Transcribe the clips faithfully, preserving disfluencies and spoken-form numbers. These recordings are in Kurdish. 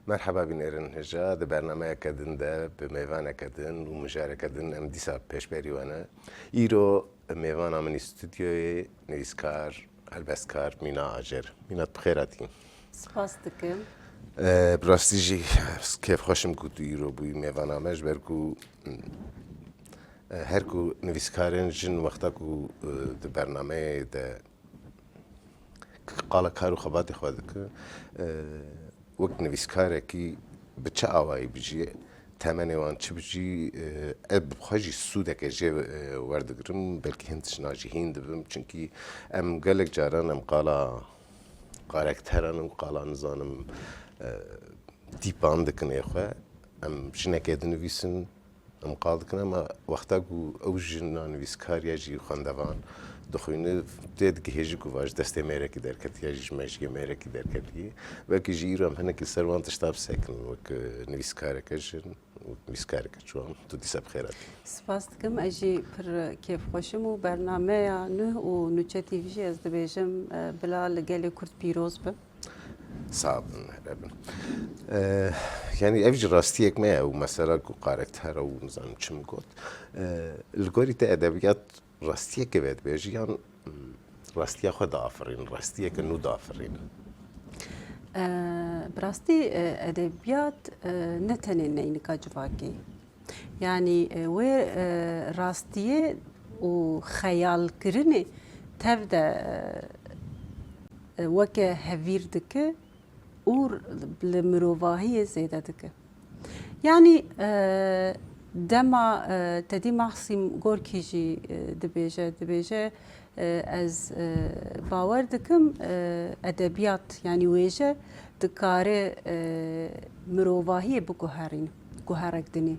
Merheba bînerên hêja, di bernameyeke din de bi mêvaneke din û mijareke din em dîsa pêşberî we ne. Îro mêvana min î stûdyoyê nivîskar, helbestkar Mîna Ajer. Mîna, tu bi xêr hatî. Spas dikim. Bi rastî jî kêfxweş im ku tu îro bûyî mêvana me, ji ber ku, e, her ku nivîskarên jin wexta ku, e, di bernameyê de qala kar û xebatê xwe dike, e, wek nivîskarekî bi çi awayî bijî, temenê wan çi bijî, e, ez bi xwe jî sûdeke jê, e, werdigirim, belkî hin tiştna jî hîn dibim, çunkî em gelek caran em qala karakteran û qala nizanim, e, tîpan dikin ê xwe. Em jinekê dinivîsin, em qal dikin, ama wexta ku ew jina nivîskar ya jî xwendevan dixwîne, tê digihêjî ku va ji destê mêrekî derketiye, jî ji mejiyê mêrekî derketiye. Belkî jî îro em hinekî ser wan tişta bisekinin, wek, e, nivîskareke jin û nivîskareke ciwan. Tu dîsa bi xêr hatî. Spas dikim, ez jî pir kêfxweş im û bernameya Nuh û Nûçe T V jî ez dibêjim, e, bila li gelê Kurd pîroz be. Sax bin, here bin. E, yanî ev jî rastiyek me ye û mesela ku karakter û nizanim çi min got. E, li gorî te edebiyat rastiyeke vedibêje yan, mm, rastiya xwe diafirîn, rastiyeke nû diafirîn? E, bi rastî, e, edebiyat, e, ne tenê neynika civakê. Yanî, e, wê, e, rastiyê û xeyalkirinê tev de, e, e, weke hevîr dike û li mirovahiyê zêde dike. Yanî, e, dema, e, te dî Maxsîm Gorkî jî, e, dibêje, dibêje, e, ez, e, bawer dikim, e, edebiyat, yanî wêje dikare, e, mirovahiyê biguherîne, guherek dinê.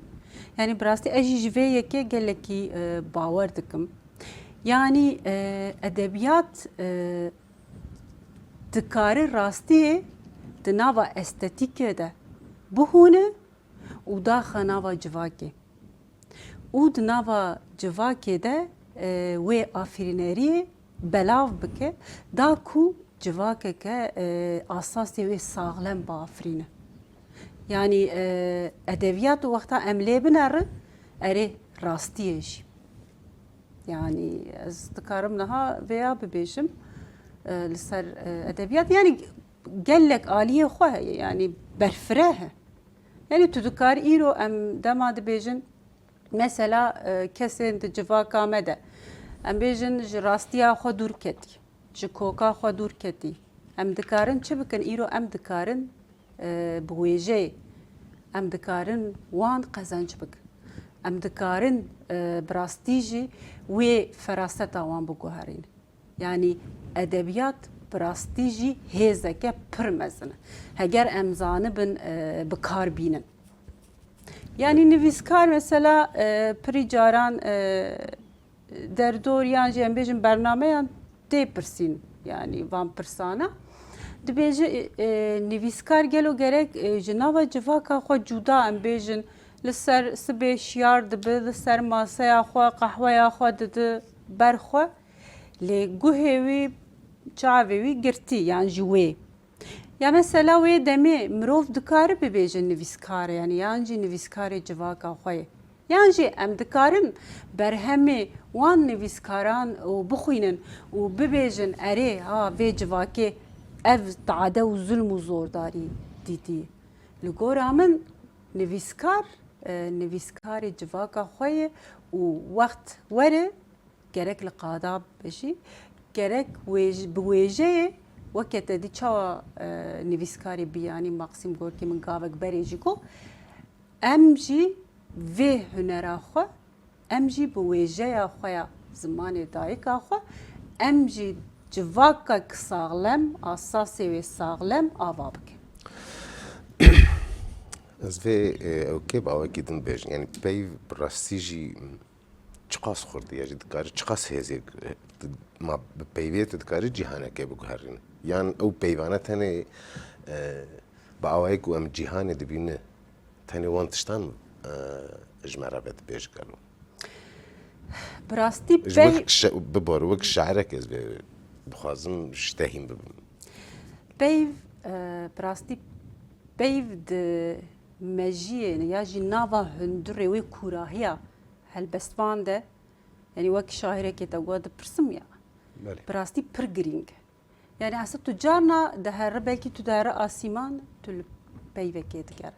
Yanî bi rastî ez jî ji vê yekê gelekî, e, bawer dikim. Yanî, e, edebiyat, e, dikare rastiyê di nava estetîkê de bihûne û daxe nava civakê. Û di nava civakê de, e, wê afirîneriyê belav bike, da ku civakeke, e, asasê wê saxlem biafirîne. Yanî, e, edebiyat wexta em lê binerin, erê rastiyê jî. Yanî ez dikarim niha vêya bibêjim, e, li ser, e, edebiyat, yanî gelek aliyê xwe heye, yanî berfireh e. Yanî tu dikarî îro em dema dibêjin, mesela, e, kesên di civaka me de, em bêjin ji rastiya xwe dûr ketî, ji koka xwe dûr ketî. Em dikarin çi bikin? Îro em dikarin, e, bi wêjeyê em dikarin wan qezenc bikin. Em dikarin, e, bi rastî jî wê feraseta wan biguherînin. Yanî edebiyat bi rastî jî hêzeke pir mezin e. Heger em zanibin, e, bi kar bînin. Yanî nivîskar mesela, e, pirî caran, e, derdor yan jî em bêjin bernameyan tê pirsîn, yanî van pirsana. Dibêje, e, e, nivîskar gelo gerek, e, ji nava civaka xwe cuda em bêjin, li ser sibê şiyar dibe, li ser maseya xwe, qehweya xwe dide ber xwe, lê guhê wî, çavê wî girtî yan ji wê. Ya mesela wê demê mirov dikare bibêje nivîskar e, yanî yan jî nivîskarê civaka xwe ye. Yan jî em dikarin berhemê wan nivîskaran û bixwînin û bibêjin, erê, ha, vê civakê ev tade û zulm û zordarî dîtî. Li gora min nivîskar, e, nivîskarê civaka xwe ye û wext were, gerek li qada bibe jî, gerek wêj-, bi wêjeyê weke te dî çawa, e, nivîskarê biyanî Maxîm Gorkî min gavek berê jî got, em jî vê hunera xwe, em jî bi wêjeya xwe ya zimanê dayika xwe, em jî civakek saxlem, asasê wê saxlem ava bikin. Ez vê, e, ewkê bi awekî din bêjim. Yanî peyv bi rastî jî çiqas xurt e, ya jî dikare çiqas hêzê, e, ma bi peyvê tu dikarî cîhanekê biguherînî. Yan ew peyvane tenê, e, bi awayê ku em cîhanê dibîne, tenê wan tiştan, e, ji me re vedibêje gelo? Bi rastî Ji pey- wek şe-, bibore, wek şairek ez vê dixwazim ji te hîn bibim. Peyv, e, bi rastî peyv di mejiyê ya jî nava hundirê wê kûrahiya helbestvan de, yanî wek şaîrekê te got, dipirsim ya. Belê. Bi rastî pir girîng e. Yanî aslında tu carna dihere, belkî tu dihere asîman, tu li peyvekê diger.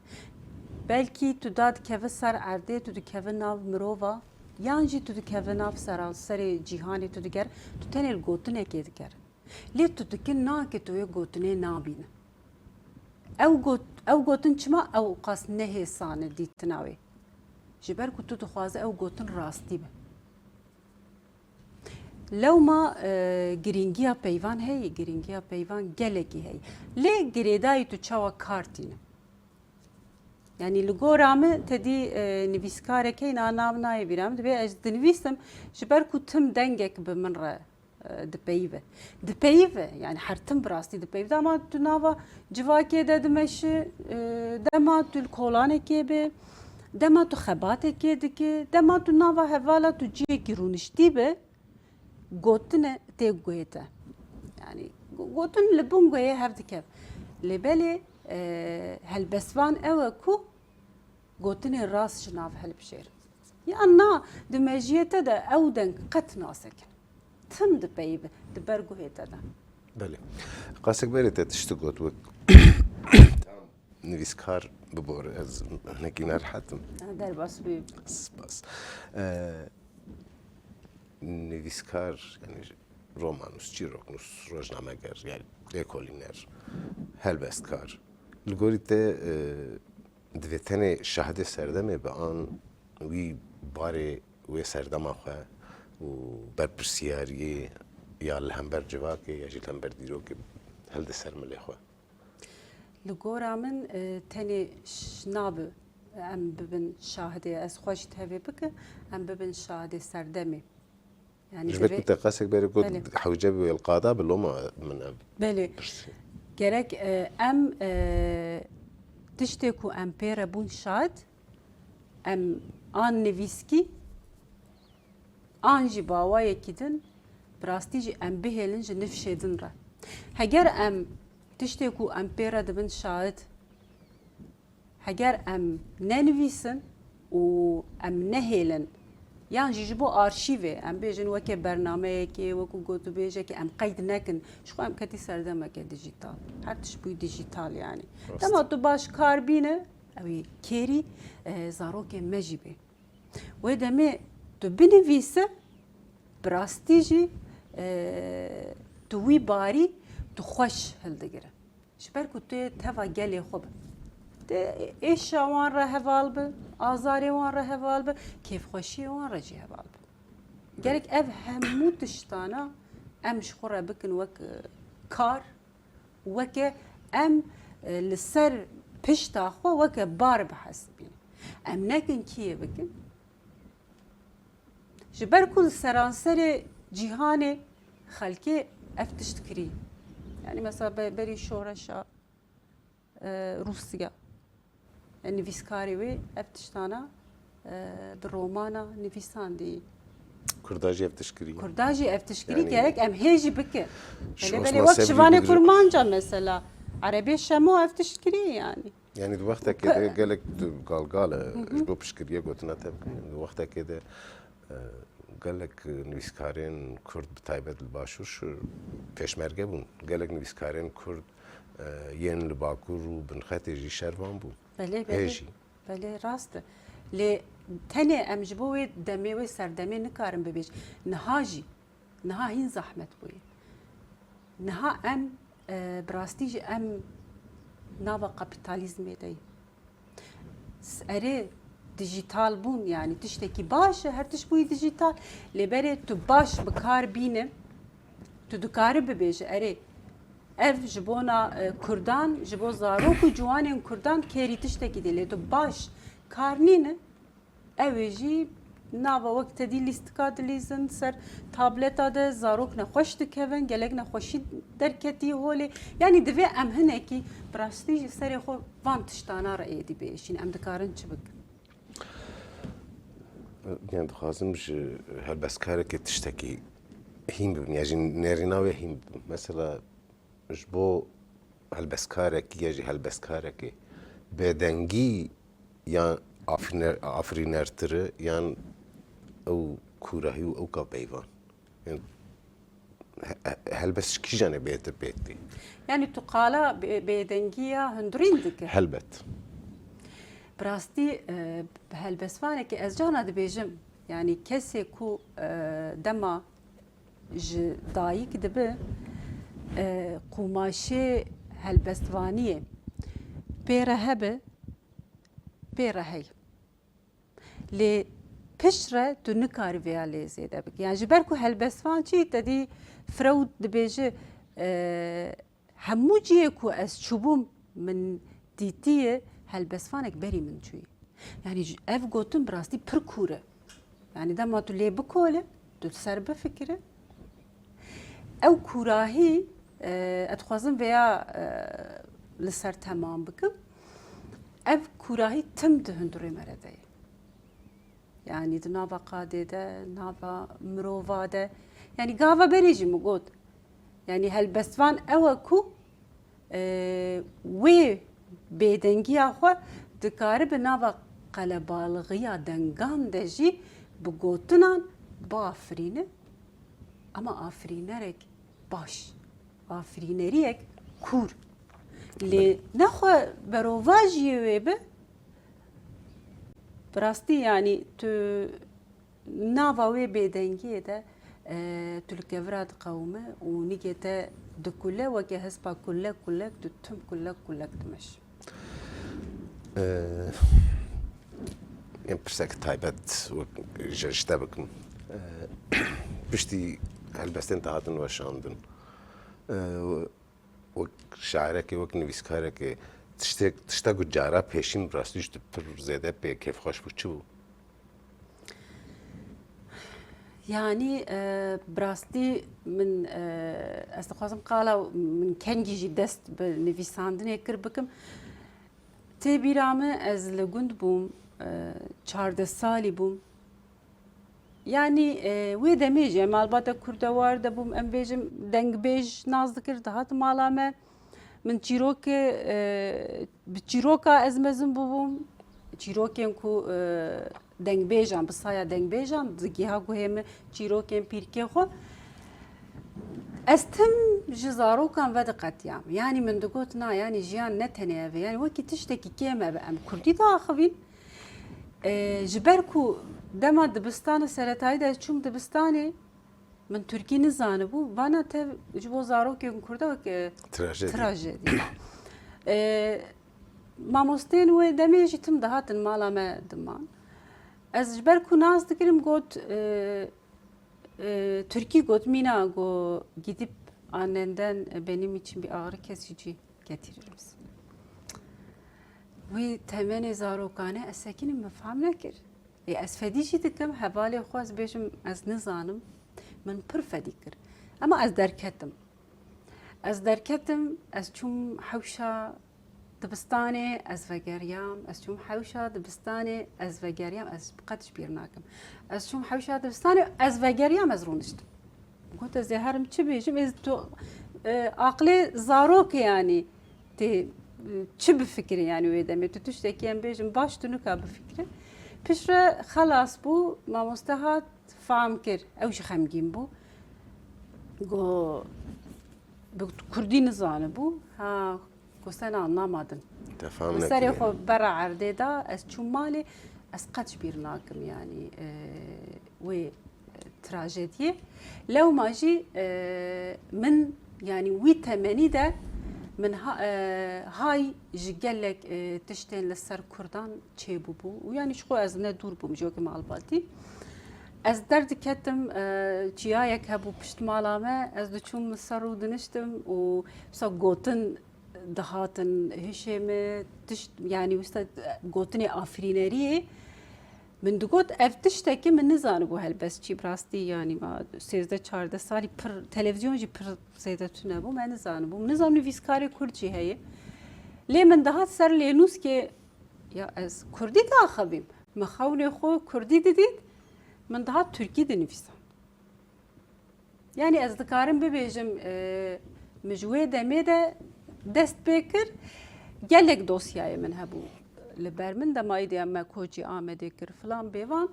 Belkî tu dadikeve ser erdê, tu dikeve nav mirova, yan jî tu dikeve nav seranserê cîhanê, tu diger, tu tenê li gotinekê diger. Lê tu dikin nake tu wê gotinê nabîne. Ew got-, ew gotin çima ew qas nehêsan e dîtina wê? Ji ber ku tu dixwaze ew gotin rastî be. Lewma, e, girîngiya peyvan heye, girîngiya peyvan gelekî heye. Lê girêdayî tu çawa kar tîne? Yanî li gora min te dî, e, nivîskarek heye, na nav nayê bîra min, dibê ez dinivîsim, ji ber ku tim dengek bi min re, e, dipeyive. Dipeyive, yanî her tim bi rastî dipeyive. Dema tu nava civakê de dimeşi, e, dema tu li kolanekê be, dema tu xebatekê dike, dema tu nava hevala tu cihekî rûniştî be, gotine tê guhê te. Yanî go-, gotin li bin guhê hev dikeve. Lê belê, e, helbestvan ew e ku gotinê rast ji nav hilbijêrin. Yan na, di mejiyê te de ew deng qet nasekin. Tim dipeyive, di ber guhê te de. Belê. Qasek berê te tişt got wek nivîskar bibore, ez hinekî nerehet im. Derbas bî. Spas. Ee, nivîskar, yanî romanûs, çîroknûs, rojnameger, yanî lêkolîner, helbestkar. Li gorî te, e, divê tenê şahidê serdemê be an wî barê wê serdema xwe û berpirsiyariyê ya li hember civakê ya jî li hember dîrokê hilde ser milê xwe? Li gora min, e, tenê ş-, nabe em bibin şahidê, ez xwe jî tevê bikim, em bibin şahidê serdemê. Yanî ji ber ku te qasek berê got, belê, hewce bi wê li qada bi loma min ev, belê, pirsî. Gerek, e, em, e, tiştê ku em pê re bûn şahid, em an nivîskî, an jî bi awayekî din, bi rastî jî em bihêlin ji nifşê din re. Heger em tiştê ku em pê re dibin şahid, heger em nenivîsin û em nehêlin, yan jî ji bo arşîvê, em bêjin weke bernameyekê, wekû gotûbêjekê em qeyd nekin, ji xwe em ketî serdemeke dijîtal. Her tişt bûyî dijîtal yanî. Rast. Dema tu baş kar bîne, ew ê kêrî, e, zarokên me jî bê. Wê demê tu binivîse, bi rastî jî, e, tu wî barî tu xweş hildigire. Ji ber ku tu yê teva gelê xwe be. Tu êşa wan re heval be, azarê wan re heval be, kêfxweşiyê wan re jî heval be. Gerek ev hemû tiştana em ji xwe re bikin wek, e, kar, weke em, e, li ser pişta xwe weke bar bihesibînin. Em nekin kiyê bikin. Ji ber ku li seranserê cîhanê xelkê ev tişt kirî. Yanî mesela be-, berî şoreşa, e, Rûsya, e, nivîskarê wê ev tiştana, e, bi romana nivîsandî. Kurda jî ev tişt kirî. Kurda jî ev tişt kirî, yanî gerek em hê jî bikin. Belê, belê, wek şivanê kurmanca mesela. Erebê Şemo ev tişt kirî yanî. Yanî di wextekê de gelek tu galgal e, ji bo piştgiriyê gotina te bikim. Di wextekê de, e, gelek nivîskarên Kurd bi taybet li Başûr şi-, pêşmerge bûn. Gelek nivîskarên Kurd, e, yên li Bakur û Binxetê jî şervan bûn. Belê, belê. Hê jî. Belê, rast e. Lê tenê em ji bo wê demê, wê serdemê nikarin bibêjin. Niha jî Niha hîn zehmet bûye. Niha em, e, bi rastî jî em nava kapîtalîzmê de yîn. S-, erê, dijîtal bûn, yanî tiştekî baş e, her tişt bûyî dijîtal. Lê berê tu baş bi kar bîne, tu dikarî bibêje, erê, ev ji bona, e, kurdan, ji bo zarok û ciwanên kurdan kêrî tiştekî dê. Lê tu baş kar nîne, Ew ê jî nava wek te dî lîstika dilîzin, ser tableta de zarok nexweş dikevin, gelek nexweşî derketî holê. Yanî divê em hinekî bi rastî ji serê xwe van tiştana re êdî biêşîn. Em dikarin çi bikin? Yanî dixwazim ji helbestkarekê tiştekî hîn bibim, ya jî nêrîna wê hîn bibim. Mesela, ji bo helbestkarekî ya jî helbestkarekê, Bêdengî yan afrîner-, afirînertir e, yan ew kûrahî û ew ka peyvan. Yan he-, he-, helbest ji kîjan e bêtir pêk tê? Yanî tu qala bê-, bêdengiya hundirîn dike? Helbet. Bi rastî, e, bi helbestvanekî ez cana dibêjim, yanî kesê ku, e, dema ji dayik dibe, e, qûmaşê helbestvaniyê pê re hebe, pê re heye. Lê piştre tu nikarî vêya lê zêde bikî. Yanî ji ber ku helbestvan çi te dî firew dibêje, e, hemû cihê ku ez çûbûm min dîtiye, helbestvanek berî min çûyî. Yanî ji-, ev gotin bi rastî pir kûr e. Yanî dema tu lê bikole, tu li ser bifikire. Ew kûrahî, e, ez dixwazim vêya, e, li ser temam bikim. Ev kûrahî tim di hundirê me re de ye. Yanî di nava qadê de, nava mirova de. Yanî gava berê jî min got. Yanî helbestvan ew e ku, e, wê bêdengiya xwe dikaribe nava qelebalxiya dengan de jî bi gotinan biafirîne. Ama afirînerek baş, afirîneriyek kûr. Lê nexwe berovajiyê wê be, bi rastî, yanî tu nava wê bêdengiyê de, e, tu li kevira diqewime û nigê te dikule, weke hespa kulek kulek, tu tim kulek kulek dimeşî. Em pirsek taybet wek ji, ji te bikim. Piştî helbestên te hatin weşandin, wek şairekê, wek nivîskarekê, tiştek, tişta ku cara pêşîn bi rastî ji tu pir zêde pê kêfxweş bû, çi bû? Yanî, e, bi rastî min, e, ez dixwazim qala min kengî jî dest bi nivîsandinê kir bikim. Tê bîra min ez li gund bûm, e, çardeh salî bûm. Yanî, e, wê demê jî em malbata kurdewar de bûm, em bêjim dengbêj nas dikir, dihat mala me. Min çîrokê, e, bi çîroka ez mezin bûbûm. Çîrokên ku, e, dengbêjan, bi saya dengbêjan digiha guhê min çîrokên pîrkê xwe. Ez tim ji zarokan vediqetiyam. Yanî min digot, na, yanî jiyan ne tenê ev e. Yanî wekî tiştekî kêm e, em kurdî diaxivîn. E, ji ber ku dema dibistana seretayî de ez çûm dibistanê, min tirkî nizanibû, vana tev ji bo zarokên kurda wek, e, trajedî. Trajedî. E, mamosteyên wê demê jî tim dihatin mala me diman. Ez ji ber ku nas dikirim got, e, e, tirkî got, Mîna, got, gidip annenden benim için bir ağrı kesici getirir misin? Wî temenê zarokane ez sekinim, min fam nekir. Ê, ez fedî jî dikim, hevalê xwe ez bêjim, ez nizanim, min pir fedî kir. Ema ez derketim. Ez derketim, ez çûm hewşa dibistanê, ez vegeriyam, ez çûm hewşa dibistanê, ez vegeriyam, ez qet ji bîr nakim. Ez çûm hewşa dibistanê, ez vegeriyam, ez rûniştim. Got, ez ê herim çi bêjim, ez tu, e, aqilê zarokê, yanî tê, e, çi bifikirî, yanî wê demê tu tiştekî em bêjin baş tu nika bifikirî. Piştre xelas bû, mamoste hat fam kir, ew jî xemgîn bû. Got, bi kurdî nizanibû. Ha, got, sen anlamadın. Te fam nekiriye. Min serê xwe bera erdê da, ez çûm malê, ez qet ji bîr nakim, yanî, e, wê, e, trajediyê. Lewma jî, e, min, yanî wî temenî de min ha-, e, hay ji gelek, e, tiştên li ser kurdan çêbûbû û yanî ji xwe ez ne dûr bûm ji wekî malbatî. Ez derdiketim, e, çiyayek hebû pişt mala me, ez diçûm min ser rû diniştim û wisa gotin dihatin hişê me, tişt, yanî wisa gotinê afirîneriyê. Min digot, ev tiştekî min nizanibû helbest çi, bi rastî, yanî ma sêzdeh çardeh salî pir, televîzyon jî pir zêde tune bû, me nizanibû. Min nizam nivîskarê kurd jî heye. Lê min dihat ser lênûskê, ya ez kurdî diaxivîm. Min xewnê xwe kurdî didît, min dihat tirkî dinivîsand. Yanî ez dikarim bibêjim, e, min ji wê demê de dest pê kir. Gelek dosyayê min hebû li ber min, dema êdî em me koçî Amedê kir filan bêvan.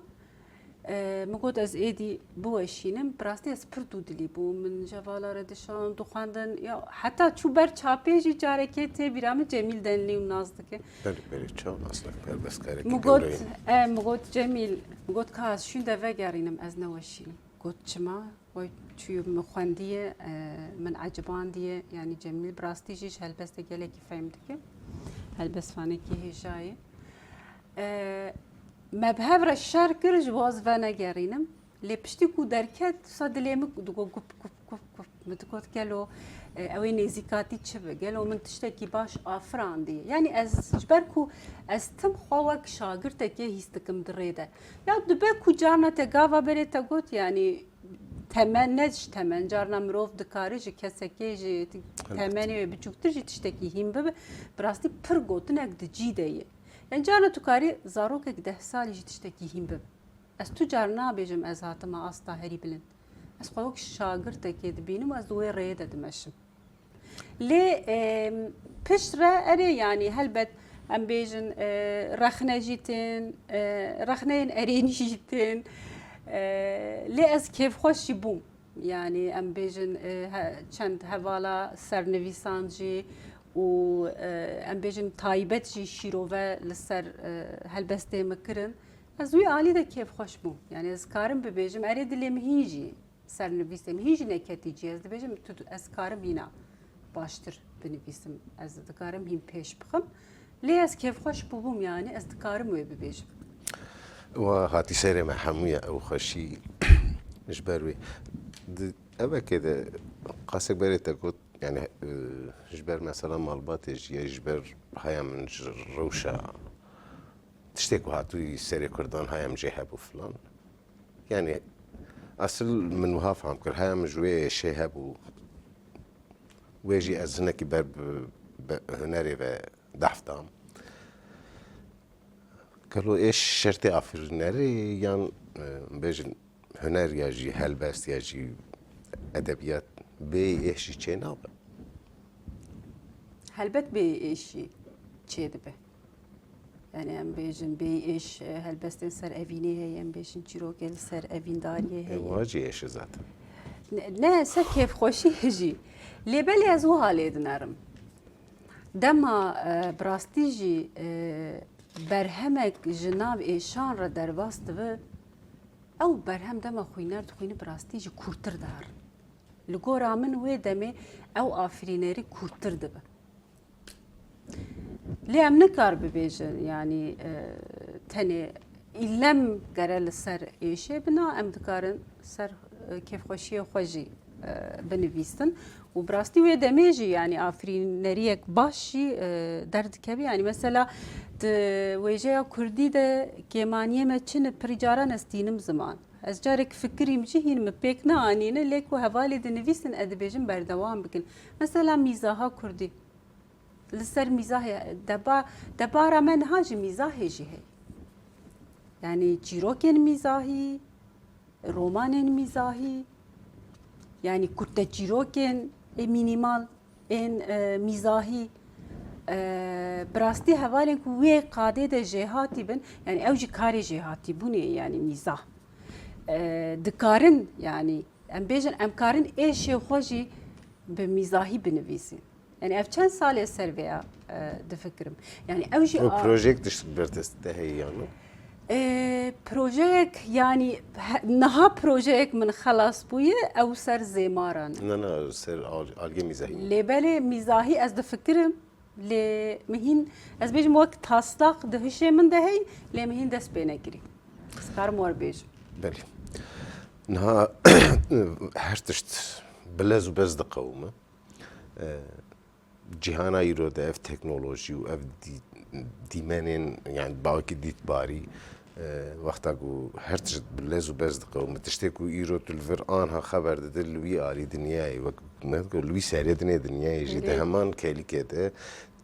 E, min got ez êdî biweşînim. Bi rastî ez pir dûdilî bûm. Min ji hevala re dişand, dixwendin. Ya, heta çû ber çapê jî carekê tê bîra min Cemîl Denlî û nas dike. Belê, belê, çaw nas dike, helbestkarekî Min got, gewre ye. E, min got Cemîl, min got ka ez şûnde vegerînim, ez neweşînim. Got çima? Oy, çûyî min xwendiye, e, min ecibandiye. Yanî Cemîl bi rastî jî ji helbestê gelekî fehm dike. Helbestvanekî hêja ye. E, me bi hev re şer kir, ji bo ez venegerînim. Lê piştî ku derket, wisa dilê min digot gup, gup, gup, gup. Min digot gelo, e, ew ê nêzîkatî çi bi? Gelo min tiştekî baş afirandiye? Yanî ez ji ber ku ez tim xwe wek şagirtekê hîs dikim di rê de. Ya dibe ku carna te gava berê te got, yanî temen, ne ji temen, carna mirov dikare ji kesekê, ji Elbet. temenê wê biçûktir jî tiştekî hîn bibe. Bi rastî pir gotinek di cî de ye. Yanî carna tu karî zarokek deh salî jî tiştekî hîn bibe. Ez tu car nabêjim ez hatime asta herî bilind. Ez xwe wek şagirtekê dibînim û ez di wê rêyê de dimeşim. Lê, e, pişt re erê, yanî helbet em bêjin, e, rexne jî tên, e, rexneyên erênî jî tên. E, lê ez kêfxweş jî bûm. Yanî em bêjin, e, he-, çend hevala sernivîsan jî û, e, em bêjin taybet jî şîrove li ser, e, helbestê min kirin. Ez wî alî de kêfxweş bûm. Yanî ez karim bibêjim, erê dilê min hîn jî sernivîsê min hîn jî neketî cî. Ez dibêjim, tu, ez karim hîna baştir binivîsim. Ez dikarim hîn pêş bixim. Lê ez kêfxweş bûbûm, yanî ez dikarim wê bibêjim. Wa hatî serê me hemû ye ew xweşî ji ber wê. Di evekê de qasek berê te got, yanî, e, ji ber mesela malbatê jî ye, ji ber haya min ji rewşa tiştê ku hatûyî serê Kurdan haya min jê hebû filan. Yanî, esil min wiha fam kir, haya min ji wê êşê hebû. Wê jî ez hinekî ber bi, bi hunerê ve dehf dam. Gelo êş şertê afirînerê yan, e, bêjin huner ya jî helbest ya jî edebiyat bê êş jî çê nabe? Helbet bê êş jî çê dibe. Yanî em bêjin bê êş, e, helbestên ser evînê heye, em bêjin çîrokê li ser evîndariyê E, heye. Wiha jî êş e zaten. Ne, ne, ser kêfxweşî jî. Lê belê ez wiha lê dinerim. Dema, e, bi rastî jî, e, berhemek ji nav êşan re derbas dibe, ew berhem dema xwîner dixwîne bi rastî jî kûrtir diherin. Li gora min wê demê ew afirînerî kûrtir dibe. Lê em nikar bibêjin, yanî, e, tenê îlem gere li ser êşê bina, em dikarin ser, e, kêfxweşiyê xwe jî, e, binivîsin. Û bi rastî wê demê jî, yanî afirîneriyek baş jî, e, derdikeve. Yanî mesela di wêjeya kurdî de kêmaniyê me çi ne, pirî caran ez tînim ziman. Ez carek fikirîm jî hîn min pêk neanîne, lê ku hevalê dinivîsin, ez dibêjim berdewam bikin. Mesela mîzaha kurdî. Li ser mîzahê, deba-, debara me niha ji mîzahê jî heye. Yanî çîrokên mîzahî, romanên mîzahî, yanî kurteçîrokên ê mînîmal, ên, e, mîzahî, e, bi rastî hevalên ku wê qadê de jêhatî bin, yanî ew jî karê jêhatîbûnê ye, yanî mîzah. E, dikarin, yanî em bêjin, em karin êşê xwe jî bi mîzahî binivîsîn. Yanî ev çend sal e ser vêya, e, difikirim. Yanî ew jî Ew a- projeyek tişt ber dest te heye yan? E, projeyek, yanî he-, niha projeyek min xelas bûye, ew ser zêmaran e. Na, na, ser al-, aliyê mîzahî. Lê belê mîzahî ez difikirim, lê min hîn, ez bêjim wek taslak di hişê min de hey, lê min hîn dest pê nekirî. Ez karim wer bêjim. Belê. Niha her tişt bi lez û bez diqewime. E, cîhana îro de ev teknolojî û ev dî-, dîmenên, yani bawekî dîtbarî, e, wexta ku her tişt bi lez û bez diqewime, tiştê ku îro tu li vir anha xeber didî, li wî alî dinyayê, wek me digot, li wî serê dinê dinyayê jî di Erê. heman kelîkê de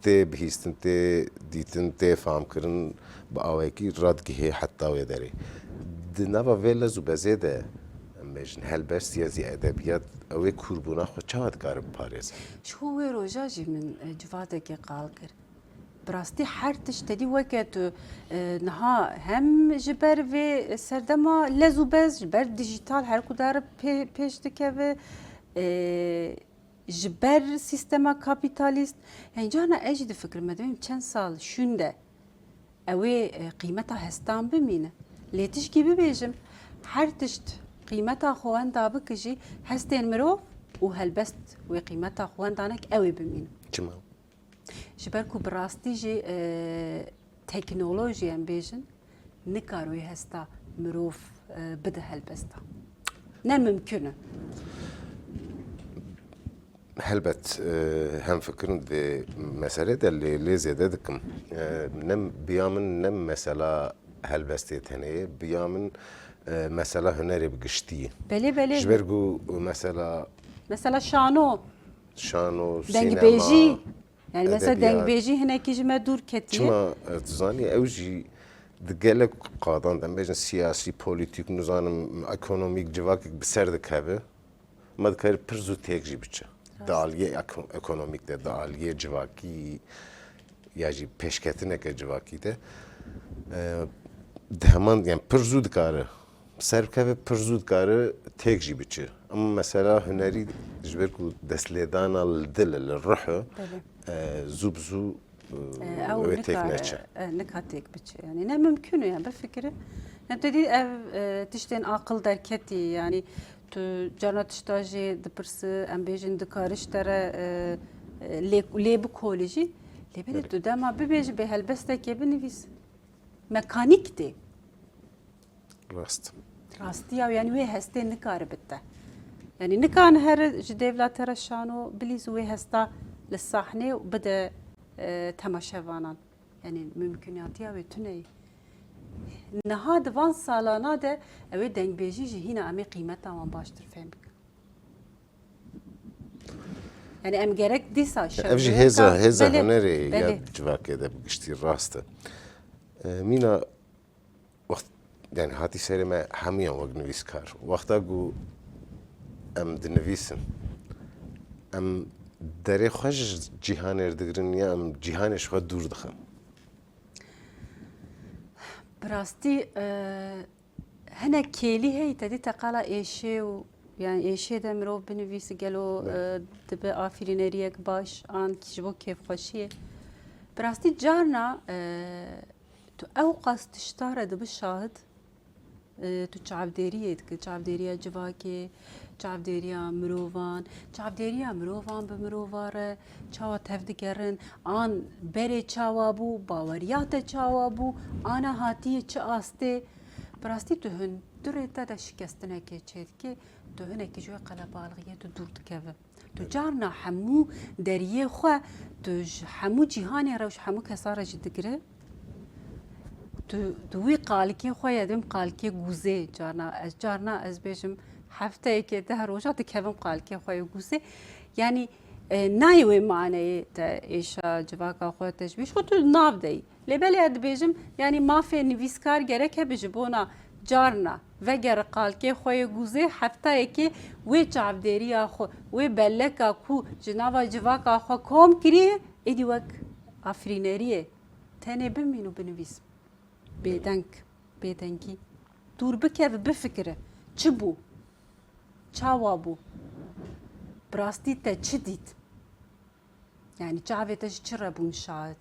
tê bihîstin, tê dîtin, tê famkirin, bi awekî radigihê heta wê derê. Di nava vê lez û bezê de, em bêjin, helbest ya zî edebiyat, ew ê kûrbûna xwe çawa dikare biparêze? Ji xwe wê roja jî min, e, civatekê qal kir. Bi rastî her tişt tedî weke tu, e, niha hem ji ber vê serdema lez û bez, ji ber dijîtal her ku dar pê-, pêş dikeve, e, ji ber sîstema kapîtalîst. Yanî carna ez jî difikirim, me dibêm çend sal şûnde ew ê, e, qîmeta hestan bimîne. Lê tişkî bibêjim, her tişt qîmeta xwe wenda bike jî hestên mirov û helbest wê qîmeta xwe wenda neke ew ê bimîne. Çima? Ji ber ku bi rastî jî, e, teknolojî em bêjin, nikar wê hesta mirov, e, bide helbesta. Ne mimkun e. Helbet, e, hemfikir in di vê meselê de lê, lê zêde dikim. E, ne, biya min ne mesela helbestê tenê ye, biya min, e, mesela hunerê bi giştî ye. Belê, belê. Ji ber ku mesela Mesela şano, şano, dengbêjî. Sînema, Yani mesela edebiyat. Dengbêjî hinekî ji me dûr ketiye. Çima, e, tu zanî, ew jî di gelek qadan de, em bêjin siyasî, polîtîk, nizanim, ekonomîk civakek bi ser dikeve. Me dikare pir zû têk jî biçe. Rast. Di aliyê eko-, ekonomîk de, di aliyê civakî ya jî pêşketineke civakî de, e, di heman, yani pir zû dikare ser bikeve, pir zû dikare têk jî biçe. Ama mesela hunerî ji ber ku destlêdana li dil e, li ruh e, Belê. e, zû bi zû, e, E, ew wê têk nika, neçe. E, nika têk biçe. Yani ne mimkun e, yani bifikire. Yani tu dî ev, e, tiştên aqil derketî, yani tu carna tişta jî dipirsi, em bêjin dikare ji te re, e, e, lê, lê bikolî jî. Lê belê Belê. tu dema bibêjî bê helbestekê binivîs. Mekanîk tê. Rast. Rastiya, yani wê hestê nikare bite. Yani nikan here ji dêvla te re şano bilîz û wê hesta li sahnê û bide, e, temaşevanan. Yani mimkuniyatiya wê tune ye. Niha di van salana de ew ê dengbêjî jî hîna em ê qîmeta wan baştir fêm bikin. Yani em gerek dîsa Ev jî şevbêrka hêza, hêza belê, hunerê ya belê. civakê de bi giştî rast e. E, mîna wext, yani hatî serê me hemûyan wek nivîskar. Wexta ku em dinivîsin, em derê xwe ji cîhanê re digirin ya em cîhanê ji xwe dûr dixin? Bi rastî, e, hinek kêlî heye, te dî te qala êşê û, yani êşê de mirov binivîse gelo, Belê. e, dibe afirîneriyek baş an ji bo kêfxweşiyê. Bi rastî carna, e, tu ewqas tişta re dibi şahid, e, tu çavdêriyê dike, çavdêriya civakê, çavdêriya mirovan, çavdêriya mirovan bi mirova re çawa tevdigerin, an berê çawa bû, baweriya te çawa bû, ana hatiye çi astê. Bi rastî tu hundirê te de şikestinekê çêdikê, tu hinekî ji wê qelebalixiyê tu dûr dikeve. Tu carna hemû deriyê xwe, tu ji hemû cîhanê re û ji hemû kesa re jî digire. Tu, tu wî qalikê xwe ye, dibêm qalikê gûzê carna. Ez carna, ez bêjim, hefteyekê deh roja dikevim qalikê xwe yê gûzê. Yanî, e, nayê wê maneyê te êşa civaka xwe teşbîh, ji xwe tu nav de yî. Lê belê ez dibêjim, yanî mafê nivîskar gerek hebe ji bona carna vegere qalkê xwe yê gûzê, heftayekê wê çavdêriya xwe, wê belleka ku ji nava civaka xwe kom kiriye, êdî wek afirîneriyê tenê bimîn û binivîs. Bêdeng, bêdengî. Dûr bikeve, bifikire. Çi bû? Çawa bû? Bi rastî te çi dît? Yani çavê te ji çi re bûn şahid?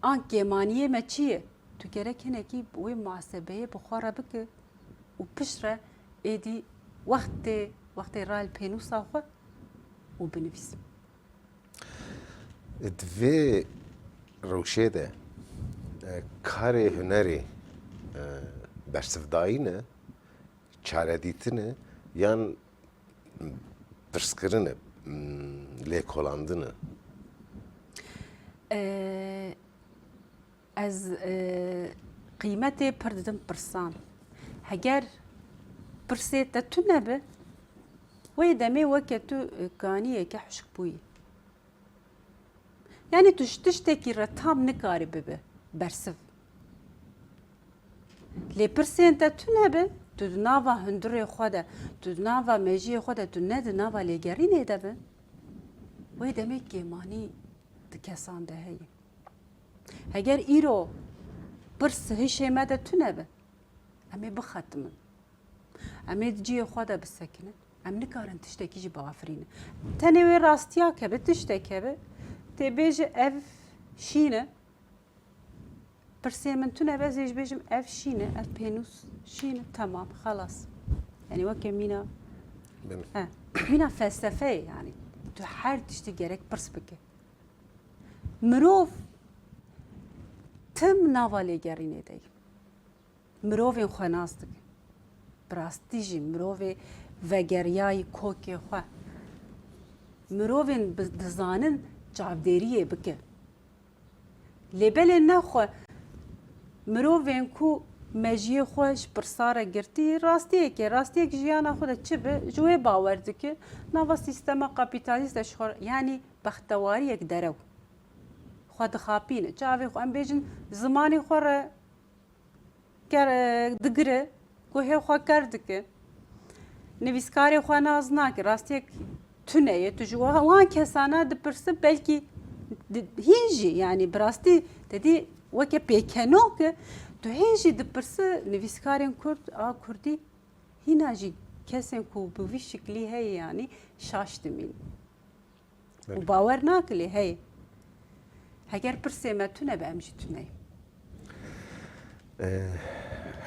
An kêmaniyê me çi ye? Tu gerek hinekî wê muhasebeyê bi xwe re bike û piştre êdî wextê, wextê rayl pênûsa xwe û binivîs. Di vê rewşê de, e, karê hunerê, e, bersivdayî ne, çaredîtin e, yan pirskirin e, lêkolandin e? E, ez, e, qîmetê pir didim pirsan. Heger pirsê te tune be, wê demê weke tu, e, kaniyeke huşk bûyî. Yani tu ji tiştekî re tam nikarî bibe bersiv. Lê pirsên te tune be, tu di nava hundirê xwe de, tu di nava mejiyê xwe de, tu ne di nava lêgerînê de be, wê demê kêmanî di kesan de heye. Heger îro pirs hişê me de tune be, em ê bixetimin. Em ê di cihê xwe de bisekinin. Em nikarin tiştekî jî biafirînin. Tenê wê rastiya keve, tiştek keve, tê bêje ev şîn e. Pirsê min tune be, ez ê jî bêjim ev şîn e, ev pênûs şîn e, temam, xelas. Yanî weke mîna, Belê. he, mîna felsefeyê yanî. Tu her tiştî gerek pirs bike. Mirov tim nava lêgerînê de ye. Mirovên xwe nas dike. Bi rastî jî mirovê vegeriyayî kokê xwe. Mirovên bi-, dizanin çavdêriyê bike. Lê belê nexwe mirovên ku mejiyê xwe ji pirsa re girtî, rastiyekê, rastiyek jiyana xwe de çi be, ji wê bawer dike, nava sîstema kapîtalîst de ji xwe re, yanî bextewariyek derew. Xwe dixapîne. Çavê xwe, em bêjin, zimanê xwe re ker, e, digire, guhê xwe ker dike. Nivîskarê xwe nas nake. Rastiyek tune ye. Tu ji wa-, wan kesana dipirsi, belkî di-, hîn jî, yanî bi rastî te dî weke pêkenok e, tu hîn jî dipirsi nivîskarên Kurd a Kurdî hîna jî kesên ku bi vî şiklî heye, yanî şaş dimîn. Belê. Û bawer nake lê heye. Heger pirsê me tune be, em jî tune ye. E,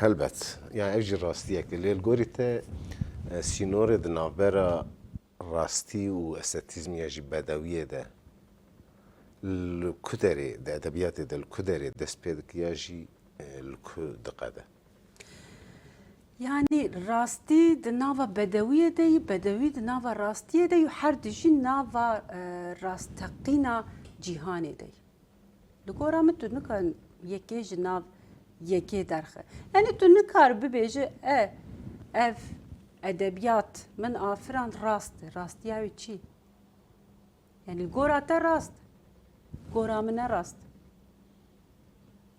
helbet. Yani ev jî rastiyek e. Lê li gorî te, e, sînorê di navbera rastî û estetîzmê ya jî bedewiyê de li ku derê, di edebiyatê de li ku derê dest pê dike ya jî, e, li ku diqede? Yanî rastî di nava bedewiyê de yî, bedewî di nava rastiyê de yî, her du jî nava, e, rasteqîna cîhanê de yî. Li gora min tu nikar yekê ji nav yekê derxe. Yanî tu nikar bibêje, e, ev edebiyat min afirand rast e. Rastiya wî çi? Yanî li gora te rast, gora min ne rast.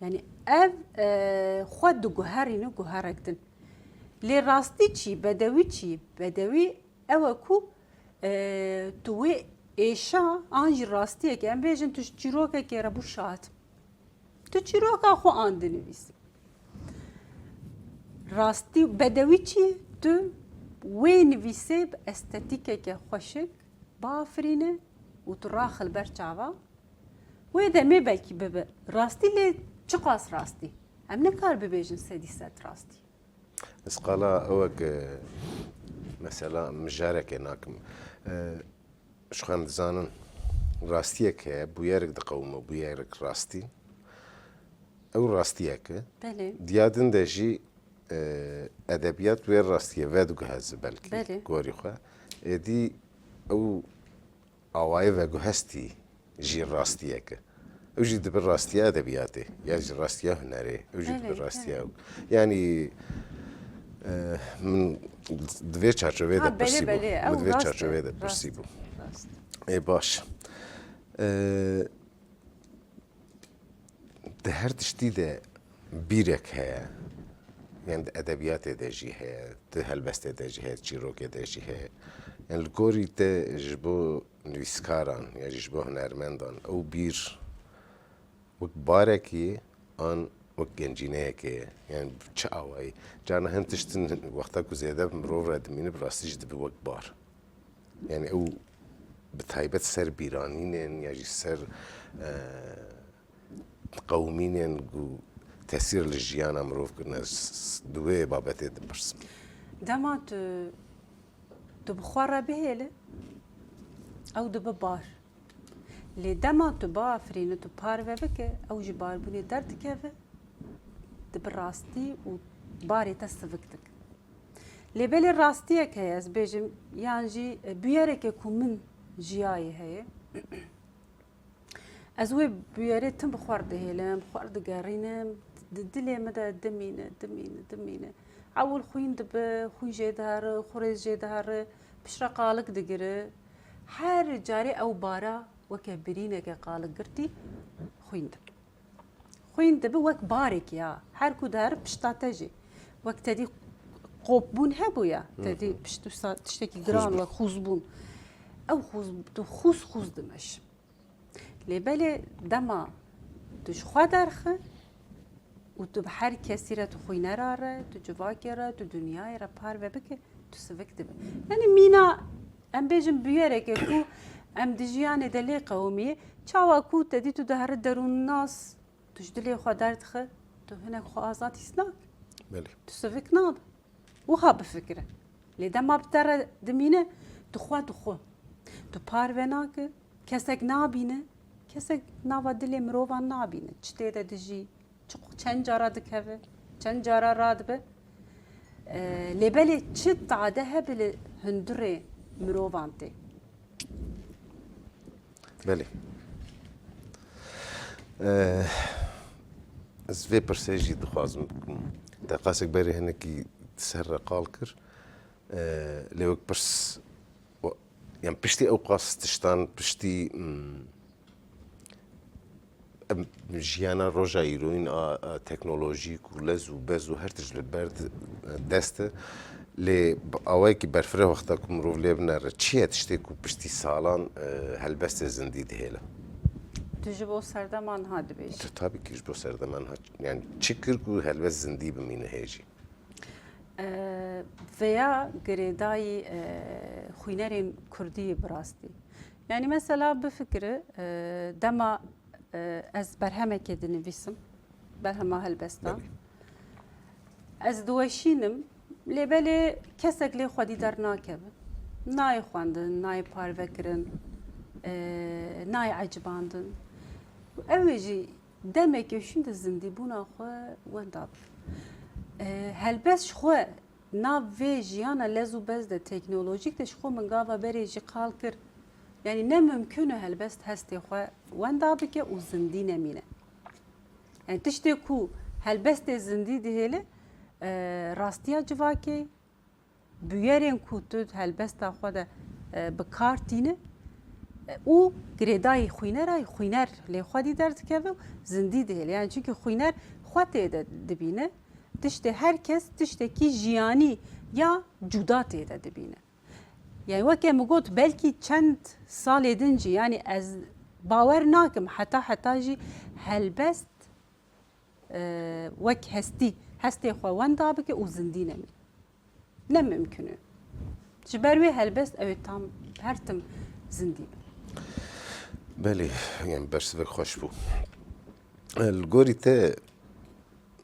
Yanî ev, e, xwe diguherîne guherek din. Lê rastî çi, bedewî çi? Bedewî ew e ku, e, tu wê êşa an jî rastiyekê, em bêjin tu ji çîrokekê re bû şahid. Tu çîroka xwe an dinivîsî. Rastî bedewî çi? Tu wê nivîsê bi estetîkeke xweşik biafirîne û tu raxil ber çava. Wê demê belkî bibe rastî, lê çiqas rastî? Em nikar bibêjin sedî sed rastî. Ez qala ewek, e, mesela mijarekê nakim. E, Ji xwe em dizanin, rastiyek heye, bûyerek diqewime, bûyerek rastî. Ew rastiyek e. Belê. Diya din de jî, e, edebiyat wê rastiyê vediguheze belkî Belê. gorî xwe. Êdî ew awayê veguhestî jî rastiyek e. Ew jî dibe rastiya edebiyatê, ya jî rastiya hunerê. Ew jî dibe Belê, rastiya belê. ew. Yanî, e, min di vê çarçoveyê Ha, de belê, pirsî bû. belê. Min Ew di vê rast e, çarçoveyê de rast pirsî e, bû. rast e. Ê baş. E, di her tiştî de bîrek heye. Yanî di edebiyatê de jî heye, di helbestê de jî heye, çîrokê de jî heye. Yanî li gorî te ji bo nivîskaran ya jî ji bo hunermendan ew bîr wek barekî an wek gencîneyekê ye? Yanî bi çi awayî? Carna hin tiştin wexta ku zêde bi mirov re dimîne, bi rastî jî dibe wek bar. Yanî ew bi taybet ser bîranînên ya jî ser, e, qewimînên ku tesîr li jiyana mirov kirine, s-, s-, di wê babetê dipirsim. Dema tu, tu bi xwe re bihêle, ew dibe bar. Lê dema tu biafirîne, tu parve bike, ew ji barbûnê derdikeve, dibe rastî û barê te sivik dike. Lê belê rastiyek heye, ez bêjim, yan jî, e, bûyereke ku min jiyayê heye. Ez wê bûyerê tim bi xwe re dihêlim, bi xwe re digerînim, di dilê min de dimîne, dimîne, dimîne. Ewil xwîn dibe, xwîn jê dihere, xurêz jê dihere, piştre qalik digire. Her carê ew bara weke birîneke qalik girtî, xwîn dibe. Xwîn dibe wek barekî ya. Her ku dihere pişta te jî. Wek te dî qopbûn hebû ya. Te dî Hı hı. pişt wisa tiştekî Xûz giran bû. wek xûzbûn. Ew xûz, tu xûz xûz dimeş. Lê belê dema Tu ji xwe derxi û tu bi her kesî re, tu xwînera re, tu civakê re, tu dinyayê re parve bike, tu sivik dibe. Yanî mîna, em bêjin bûyereke ku em di jiyanê de lê qewimî, çawa ku te dî tu diherî derûnnas, tu ji dilê xwe derdixe, tu hinek xwe azad hîs nakî. Belê. Tu sivik nabe. Wiha bifikire. Lê dema bi te re dimîne, tu xwe dixwe. Tu parve nake, kesek nabîne, kesek nava dilê mirovan nabîne. Çi tê de dijî, çi, çend cara dikeve, çend cara radibe. Ee, lê belê çi tade hebe li hundirê mirovan tê. Belê. Eh, ez vê pirsê jî dixwazim bikim. Deqasek berê hinekî ser re qal kir. Eh, lê wek pirs, yan piştî ew qas tiştan, piştî, mm, em jiyana roja îroyîn a, a teknolojîk û lez û bez û her tişt li ber di-, dest e. Lê bi awayekî berfireh wexta ku mirov lê binere, çi ye tiştê ku piştî salan, e, helbestê zindî dihêle? Tu ji bo serdema niha dibêjî. Tu tabî ki ji bo serdema niha, yani çi kir ku helbest zindî bimîne hê jî? E, Vêya girêdayî, e, xwînerên kurdî bi rastî. Yani mesela bifikire, e, dema, e, ez berhemekê dinivîsim, berhema helbestan. Belê. Ez diweşînim, lê belê kesek lê xwedî dernakeve. Nayê xwendin, nayê parvekirin, e, nayê ecibandin. Ew ê jî demekê şûnde zindîbûna xwe wenda bike. E, helbest ji xwe nav vê jiyana lez û bez de, teknolojîk de ji xwe min gava berê jî qal kir. Yanî ne mimkun e helbest hestê xwe wenda bike û zindî nemîne. Yani tiştê ku helbestê zindî dihêle, e, rastiya civakê, bûyerên ku tu helbesta xwe de, e, bi kar tîne, e, û girêdayî xwînera, xwîner lê xwedî derdikeve û zindî dihêle. Yani çimkî xwîner xwe tê de dibîne, tiştê her kes tiştekî jiyanî ya cuda tê de dibîne. Yani weke min got, belkî çend salê din jî, yani ez bawer nakim heta heta jî helbest, e, wek hestî, hestê xwe wenda bike û zindî nemîne. Ne mimkun e. Ji ber wê helbest ew ê tam her tim zindî be. Belê, yani bersivek xweş bû. Li gorî te